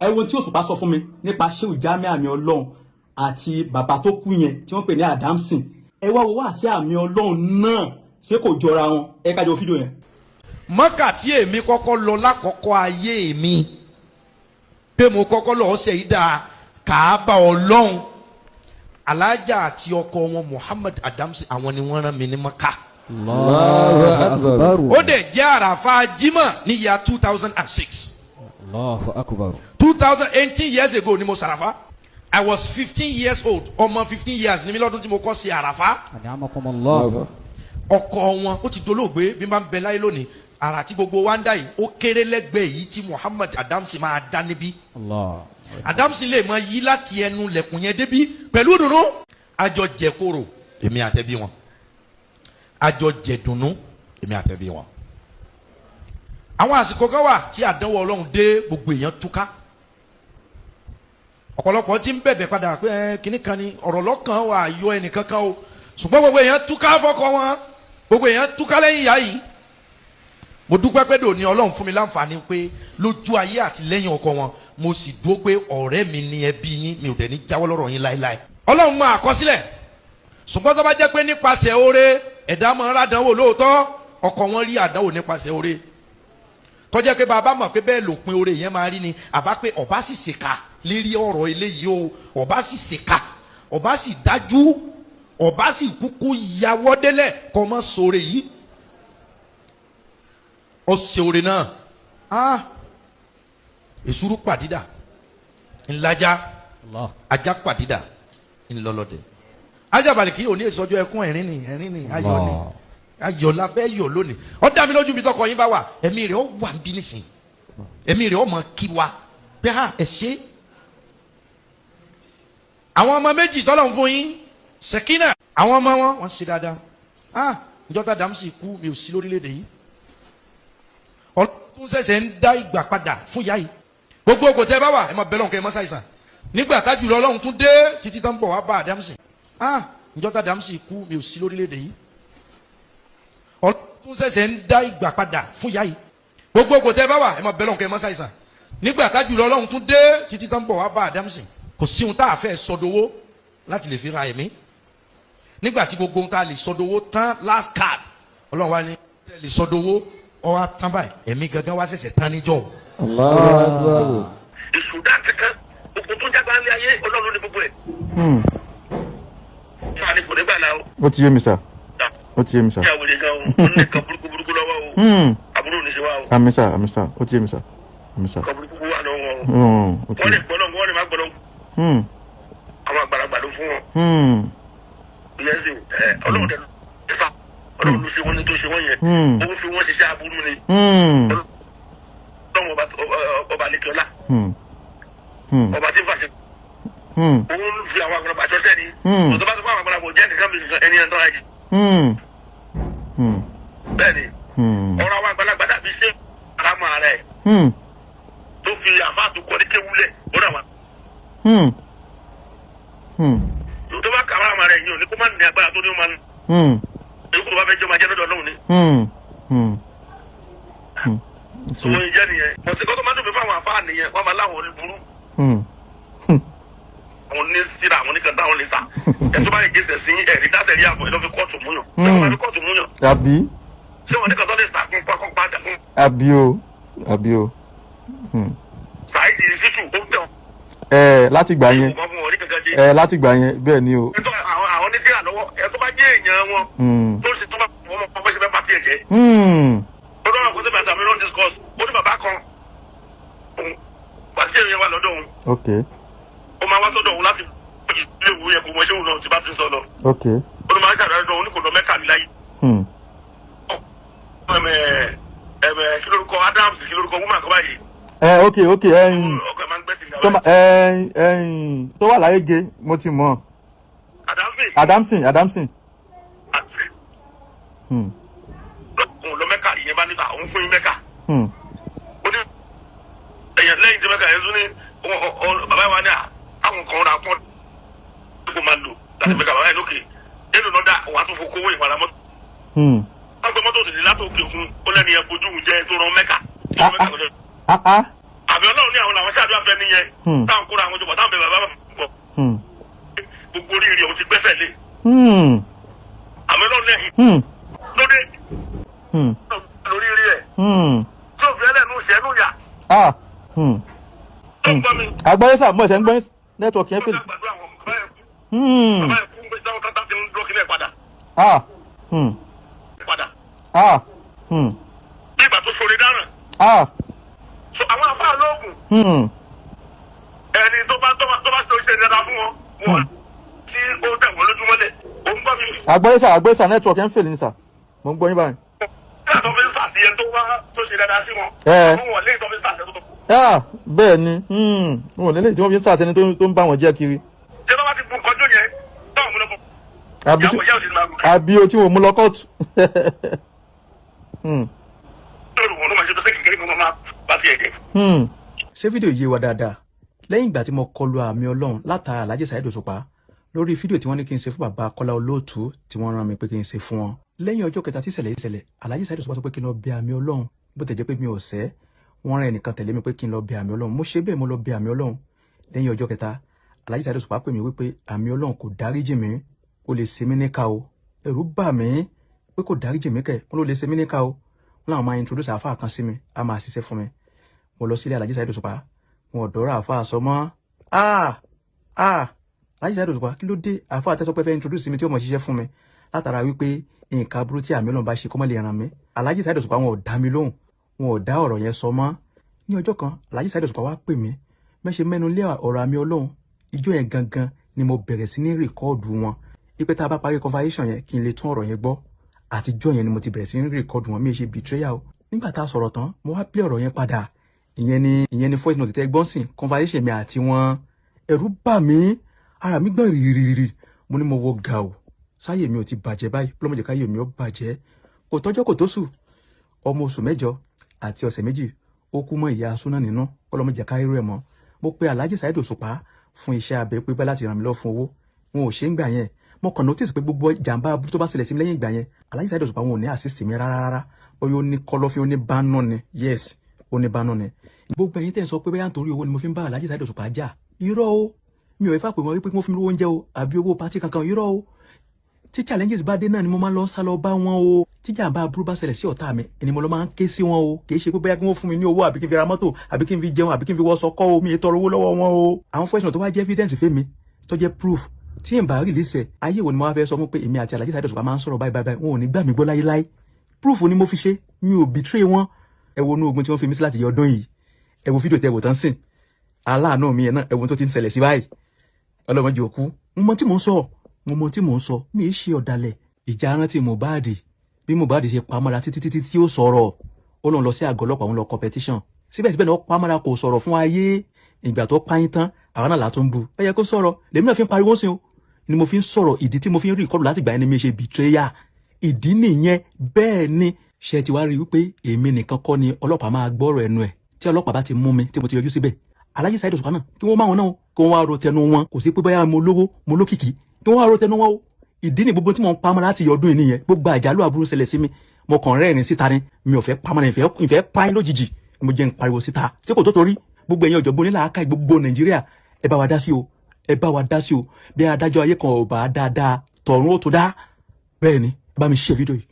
Ẹ wo tí Òṣùpá sọ fún mi nípa Shehu Jamiu Àmì Ọlọ́run àti bàbá tó kú yẹn tí wọ́n pè ní Adamson. Ẹ wá wo wá sí Àmì Ọlọ́run náà, ṣé kò jọra wọn? Ẹ ká jọ fídíò yẹn. Mọ́kà tí èmi kọ́kọ́ lọ lákọ̀ọ́kọ́ ayé mi, pé mo kọ́kọ́ lọ ṣe ìdá Kàábà Ọlọ́run, alájà àti ọkọ wọn Muhammad Adamsi, àwọn ni wọ́n rán mi ní Mọ́kà. Allahu akbar. Ó dẹ̀ jẹ́ Àràfà Jímọ̀ ní year 2006. Allahu akbar. 2018 years ago ni mo sàràfà. I was 15 years old. Ọmọ 15 years ni mi lọ́dún tí mo kọ́ sí Àràfà. An'amakumullah. Ọkọ wọn ó ti dolóògbé. Bí n bá ń bẹ láyé lónìí, àrà tí gbogbo wa ń dá yìí, ó kéré lẹ́gbẹ̀ẹ́ yìí tí Muhammad Adamsi máa dá níbí. Allah. Adamsi lè máa yí láti ẹnu lẹ̀kùn yẹn débí pẹ̀lú dùnú. Àjọ jẹ kóró, èmi àtẹ̀bí wọn. Àjọ jẹ dùnú, èmi àtẹ̀bí wọn. Àwọn àsìkò kan wà tí àdánwò Ọlọ́run dé, gbogbo èèyàn túká. Ọ̀pọ̀lọpọ̀ tí ń bẹ̀bẹ̀ padà pé ẹ kíní kan ni ọ̀rọ̀ lọ́kàn wà yọ ẹnìkan kan o, ṣùgbọ́n gbogbo èèyàn túká fọ́kọ wọn, gbogbo èèyàn túká lẹ́yìn ìyá yìí. Mo dúpẹ́ pé dòní Ọlọ́run fún mi láǹfààní pé lójú ayé àti lẹ́yìn ọkọ wọn, mo sì dúró pé ọ̀rẹ́ mi ni ẹbí yín, mi ò dẹ̀ ní jáwọ́ lọ́rọ̀ yín láéláé. Ọlọ́run mọ àkọsílẹ̀, ṣùgbọ́n tó bá jẹ́ pé nípasẹ̀ oore ẹ̀dá máa ń rádánwò lóòótọ́, ọkọ wọn rí àdánwò nípasẹ̀ oore tó jẹ́ pé bàbá mọ̀ pé bẹ́ẹ̀ lòpin oore yẹn máa rí ni, àbá pé ọba sì ṣèkà lérí ọ̀rọ̀ eléyìí o, ọba sì ṣèkà, ọba sì dájú, ọba sì kúkú yàwọ́ délẹ̀ kọ́ mọ́ sóore yìí. Ó ṣe oore náà. Ah, èsúrú pàdídà ńlájà. Allah. Ajá pàdídà ńlọlọdẹ. Ajábalẹ̀ kí òní èso ọjọ́ ẹkún, ẹ̀rín ni, ẹ̀rín ni, ayọ̀ ni, ayọ̀ la fẹ́ yọ̀ lónìí. Ó dá mi lójú, bí tọkọ yín bá wà, ẹ̀mí rẹ̀ ó wà ń bí nísìn, ẹ̀mí rẹ̀ ó mọ̀ kí wa pé ha, ẹ̀ ṣe. Àwọn ọmọ méjì tọ́lọ̀ ń fún yín, Sẹ̀kínà, àwọn ọmọ wọn, wọ́n ṣe dáadáa. Ah, ìjọba Adamsi kú, mi ò sí lórílẹ̀‐èdè yìí. Ọlọ́run ṣẹ̀ṣẹ̀ ń dá ìgbà padà fún ìyá yìí. Gbogbo ògò tẹ́ bá wà, ẹ máa bẹ lọ́hùn kẹ́ ẹ má ṣàìsàn. Nígbà tájú lọ Ọlọ́run tún dé títí tán bọ̀ wá bá Adamsi. Ah, ìjọba Adamsi kú, mi ò sí lórílẹ̀‐èdè yìí. Ọlọ́run ṣẹ̀ṣẹ̀ ń dá ìgbà padà fún ìyá yìí. Gbogbo ògò tẹ́ bá wà, ẹ máa bẹ lọ́hùn kẹ́ ẹ má ṣàìsàn. Nígbà tájú lọ Ọlọ́run tún dé títí tán bọ̀ wá bá Adamsi, kò sí ohun tá a fẹ́ sọdowó láti lè fi ra ẹ̀mí. Nígbà tí gbogbo ohun tá a lè sọdowó tán, last card, Ọlọ́run wa ní tẹ́ lè sọdowó ọ wá tán báyìí, ẹ̀mí gangan wá ṣẹ̀ṣẹ̀ tán níjọ́. Allahu akbar. Èṣù dá kankan, gbogbo tó ń jágbá ní ayé, Ọlọ́run ní gbogbo ẹ̀. Máa ní kò ní gbà náà o. Ó ti yé mi sà, ó ti yé mi sà. Ìyá wèrè gan o, ó ní nǹkan burúkú burúkú lọ́wọ́ o. Àbúrò ní ṣe wá o. Àmín sà, àmín sà, ó ti yé mi sà, àmín sà. Nǹkan burúkú wà lọ́wọ́ wọn o. Ó ti Wọ́n yé. lè gbọ́ náà, wọ́n lè má gbọ́ náà. Àwọn àgbàlagbà ló fún wọn. Ìyẹn sì ẹ Ọlọ́run dẹ̀ ló sá, Ọlọ́run ló ṣe wọ́n ní tó ṣe wọ́n yẹn. Ó ń fi wọ́n ṣiṣẹ́ aburú ni. Ọlọ́run ọba Alekiola, ọba tí ń fàṣẹ, òun fi àwọn àgbàlagbà ṣọṣẹ́ ni. Ọ̀tọ́ bá tó fún àwọn àgbàlagbà jẹ́ nǹkan bí ẹni ẹ̀ ń tọ́ra jì. Bẹ́ẹ̀ ni. Ọ̀rọ̀ àwọn àgbàlagbà dàbí ṣé àlámọ̀ rẹ̀ tó fi àfáà tó kọ́ ní kéwúlẹ̀ ó dà wá. Tó bá kàrà àmà rẹ̀ yìí ò ní kó má ní agbára tó ní ó máa ní. Èyí kò tó bá fẹ́ jẹ́ máa jẹ́ lọ́dọ̀ Ọlọ́run ni. Òun ìjẹ́ nìyẹn. Mọ̀tí kọ́ tó máa dùn mí fún àwọn àfáà nìyẹn, wọ́n máa láwọn olùburú. Àwọn ní síra, àwọn oníkan táwọn lè sà. Ẹ tó bá lè jẹ́sẹ̀ sí ẹ̀rí dáṣẹ̀ rí àfọ̀ ẹ̀ lọ́ fi kóòtù múyàn. Ṣé wọ́n fi kóòtù múyàn? Àbí? Ṣé wọ́n ní kan tó lè sà kún kún padà kún? Àbí o, àbí o. Saheed Shittu ó tẹ̀ wọ́n. Ẹ láti gbà yẹn. Wọ́n fún wọn ní kankan ṣe. Ẹ láti gbà yẹn, bẹ́ẹ̀ ni o. Ẹ tó àwọn ní síra lọ́wọ́, ẹ tó bá jẹ́ èèyàn wọn tó ń ṣe tó bá wọ́n mọ̀ bó ṣe fẹ́ pàtì ẹ̀jẹ̀. Ó dọ́rọ̀ kó sẹ́mi àtàwọn ló ń discuss. Ó ní bàbá kan òun pàṣẹ èèyàn wà lọ́dọ̀ òun. Ó máa wá sọ́dọ̀ òun láti ilé ìwé yẹn, kò mọ ṣé òun náà ti bá ti ń sọ lọ. Ó ní máa ń ṣàdúrà lọ́dọ̀ òun, ní kò lọ Mẹ́kà ní láyé. Ẹ̀mẹ̀ ẹ̀mẹ̀, kí lórúkọ Adams, kí lórúkọ woman kan báyìí? Ẹ ok, ẹyin. Ọkọ ẹ̀ máa ń gbẹ́sìn. Tó ma ẹyin ẹyin tó wà láyé ge, mo ti mọ̀. Adamson. Adamson, Adamson. Àti òun lọ Mẹ́kà, ìyẹn bá níta òun fún yín Mẹ́kà. Ó ní ẹ̀yàn lẹ́yìn tí Mẹ́kà yẹn tún ní bàbá wa ní àwọn kan ra pọ́n kó máa lò láti Mẹ́kà. Bàbá yẹn lókè èlò náà dá òun á tún fún kówó ìpàdà mọ́tò. Wọ́n gbé mọ́tò tètè láti òkè òkun, ó lẹ́nu yẹn bójú òun jẹ́ tó rán Mẹ́kà tó rán Mẹ́kà lọ́dọ̀. Ah ah. Àbí Ọlọ́run ní àwọn làwọn ṣáàdúrà fẹ́. yẹn táwọn kóra àwọn jọ̀bọ̀ táwọn bẹ bàbá bọ̀ gbogbo oríire òun ti gbẹ́sẹ̀ lé. Àmì Ọlọ́run lẹ́yìn lóde lórí rí ẹ̀ tí ò fi ẹlẹ́nu ṣẹ́nu yà. Tó ń gbọ́ mi. Àgbáyé sà, mo ẹ̀sẹ̀ ń gbọ́ yín, network yẹn fèlè. Gbàdúrà wọn, bàbá yẹn kú. Bàbá yẹn kú ń gbé táwọn tátá ti ń dúró kílẹ̀ padà. Padà. Bí ìgbà tó ṣoore dáràn. So àwọn afáà lóògùn. Ẹni tó bá ṣe oṣù dáadáa fún wọn, wọn tí ó tẹ̀ wọ́n lójúmọ́lẹ̀. Ó ń gbọ́ mi. Àgbáyé sà, àgbáyé sà, network yẹn fèlè ní sà, mo ń gbọ́ yín báyìí. Nígbà tó fi ń sàṣeyẹ tó wá tó ṣe dáadáa sí wọn. Àwọn wọn lẹ́yìn tó fi ń sàṣeyẹ tó. Ah, bẹ́ẹ̀ ni, wọn ò lélẹ́yìí tí wọ́n fi ń sàtẹni tó ń bá wọn jẹ́ kiri. Ṣé tó bá ti bu nǹkan jó yẹn táwọn múlò fún àbí ìyàwó ìyá òsì máa gùn. Àbí o tí wọn mú lọ kóòtù. Lórí wọn ló máa ṣe tó sẹ́kì kiri kí wọ́n máa bá fi ẹ̀jẹ̀. Ṣé fídíò yé wa dáadáa? Lẹ́yìn ìgbà tí mo kọlu àmì Ọlọ́run látara Alhaji Saheed Òṣùpá lórí fídíò tí wọ́n ní kí n ṣe fún bàbá Kọ́lá Olóòtú tí wọ́n rán mi pé kí n ṣe fún wọn, lẹ́yìn ọjọ́ kẹta tí ìṣẹ̀lẹ̀ yìí ṣẹlẹ̀, Alhaji Saheed Òṣùpá sọ pé kí n lọ bẹ àmì Ọlọ́run. Bó tẹ̀ jẹ́ pé mi ò sẹ́, wọ́n rán ẹnìkan tẹ̀lé mi pé kí n lọ bẹ àmì Ọlọ́run. Mo ṣe bẹ́ẹ̀, mo lọ bẹ àmì Ọlọ́run. Lẹ́yìn ọjọ́ kẹta, Alhaji Saheed Òṣùpá pè mí wípé àmì Ọlọ́run kò dáríjì mí, ó lè ṣe mí níkà o. Ẹ̀rù bà mí pé kò dáríjì mí kẹ̀, wọ́n ló lè ṣe mí níkà o. Wọ́n làwọn máa introduce àáfàá kan sí mi, á máa ṣiṣẹ́ fún mi. Mo lọ sílé Alhaji Saheed Òṣùpá, wọn ò dọ́rọ̀ àáfàá sọ mọ́. Ah ah, Alhaji Saheed Òṣùpá, kí ló dé? Àáfàá tẹ́sọ́ pé fẹ́ introduce mi tí ó mọ̀ ṣiṣẹ́ fún mi látara wípé nǹkan aburú tí àmì Ọlọ́run bá ṣe kọ́ mọ́ lè ràn mí. Alhaji Saheed Òṣùpá, wọn ò dá mi lóhùn, wọn ò dá ọ̀rọ̀ yẹn sọ mọ́. Ní ọjọ́ kan, Alhaji Saheed Òṣùpá wá pè mí mẹ́ṣe mẹ́nu lé ọ̀rọ̀ àmì Ọlọ́run. Ìjọ yẹn gangan ni mo bẹ̀rẹ̀ sí ní record wọn ipe tá a bá parí conversation yẹn, kí n lè tún ọ̀rọ̀ yẹn gbọ́. Àtijọ́ yẹn ni mo ti bẹ̀rẹ̀ sí ní record wọn. Mi ò ṣe betrayal o. Nígbà tá a sọ̀rọ̀ tán, mo wá play ọ̀rọ̀ yẹn padà. Ìyẹn ni voice note tẹ́ gbọ́n sìn, conversation mi àti wọn. Ẹ̀rù bà mí, ara mi gbọ̀n rìrìrìrì. Mo ní mo wọ gà o, sáyè mi ò ti bàjẹ́ báyìí? Ọlọ́mọdé káyé mi ò bàjẹ́. Kò tọ́jọ́ kò tó sù, ọmọ oṣù 8 àti ọ̀sẹ̀ 2 ó kú mọ́ ìyá súná nínú. Ọlọ́mọdé káyé rẹ̀ mọ́. Mo pe Alhaji Saheed Òṣùpá fún iṣẹ́ abẹ pé bá láti ràn mí lọ fún owó, wọn ò ṣe ń gbà yẹn. Mo kàn notice pé gbogbo jàǹbá aburú tó bá ṣẹlẹ̀ sí mi lẹ́yìn ìgbà yẹn, Alhaji Saheed Òṣùpá, wọn ò ní assist mi rárá rárá. Bóyá ó ní kọ̀lọ̀fín, ó ní bánú ni. Yes, ó ní bánú ni. Gbogbo ẹ̀yin tẹ́ ń sọ pé bóyá nítorí owó ni mo fi ń bá Alhaji Saheed Òṣùpá jà, irọ́ o. Mi ò fẹ́ pè wọ́n wípé kí wọ́n fún mi lówó oúnjẹ o àbí owó party kankan, irọ́ o. Tí challenges bá dé náà ni mo máa ń lọ sá lọ bá wọn o. Tí jàǹbá aburú bá ṣẹlẹ̀ sí ọ̀tá mi ni mo lọ máa ń ké sí wọn o. Kì í ṣe pé bóyá kí wọ́n fún mi ní owó àbí kí n fi ra mọ́tò àbí kí n fi jẹun àbí kí n fi wọṣọ kọ́ o. Mi ì tọrọ owó lọ́wọ́ wọn o. Àwọn voice note tó wá jẹ́ evidence fẹ́mi, tó jẹ́ proof, tí n bá release ẹ̀, ayé wo ni mo wá fẹ́ sọ fún pé èmi àti Alhaji Saheed Òṣùpá máa ń sọ̀rọ̀ báyìí báyìí? Wọn ò ní gbà mí gbọ́ láyéláyé. Proof ni mo fi ṣe, mi ò betray wọn. Ẹ wo inú ogun tí wọ́n fi mí sí láti yọ ọdún yìí. Ẹ wo fídíò tẹ wò tán sìn, aláàánú mi yẹn náà, ẹ wo tó ti ń ṣẹlẹ̀ sí báyìí. Ọlọ́mọdé òkú. Mo mọ tí mò ń sọ, mo mọ tí mò ń sọ. Mi ì ṣe ọ̀dàlẹ̀. Ìjà rántí Mohbad, bí Mohbad ṣe pamọ́ra títí títí tí ó sọ̀rọ̀. Ó lóun lọ sí àgọ́ ọlọ́pàá, òun lọ competition. Síbẹ̀síbẹ̀ náà, ó pamọ́ra, kò sọ̀rọ̀ fún ayé. Ìgbà tó páyín tán, àwọn náà látún bu. Ó yẹ kó sọ̀rọ̀. Lèmi náà fi ń pariwo sí o, ni mo fi ń sọ̀rọ̀. Ìdí tí mo fi ń rí ìkọlù láti gbà yẹn ni mi ṣe betrayal, ìdí nìyẹn. Bẹ́ẹ̀ ni ṣe ti wá rí wípé èmi nìkan kọ́ ni ọlọ́pàá máa gbọ́rọ̀ ẹnu ẹ̀. Tí ọlọ́pàá bá ti mú mi, tí mo ti yọjú síbẹ̀, Alhaji Saheed Òṣùpá náà, kí wọ́n máa wọn náà, kí wọ́n wá ro tẹnu wọn. Kò sí pé bóyá mo lówó, mo lókìkí, kí wọ́n wá ro tẹnu wọn o. Ìdí ni gbogbo tí mo ń pamọ́ láti ọdún yìí nìyẹn. Gbogbo àjálù aburú ṣẹlẹ̀ sí mi, mo kàn rẹ́rìn síta ni. Mi ò fẹ́ pamọ́ ní ìfẹ́ páyín lójijì. Mo jẹ́ ń pariwo síta ṣé kò tó torí gbogbo ẹ̀yin ọ̀jọ̀gbọ́n onílàákàyè gbogbo Nàìjíríà, ẹ bá wa dá sí o, ẹ bá wa dá sí o. Bí adájọ́ ayé kan ò bá dáadáa, tọ̀run ó tó dá. Bẹ́ẹ̀ ni, ẹ bá mi ṣe fídíò yìí.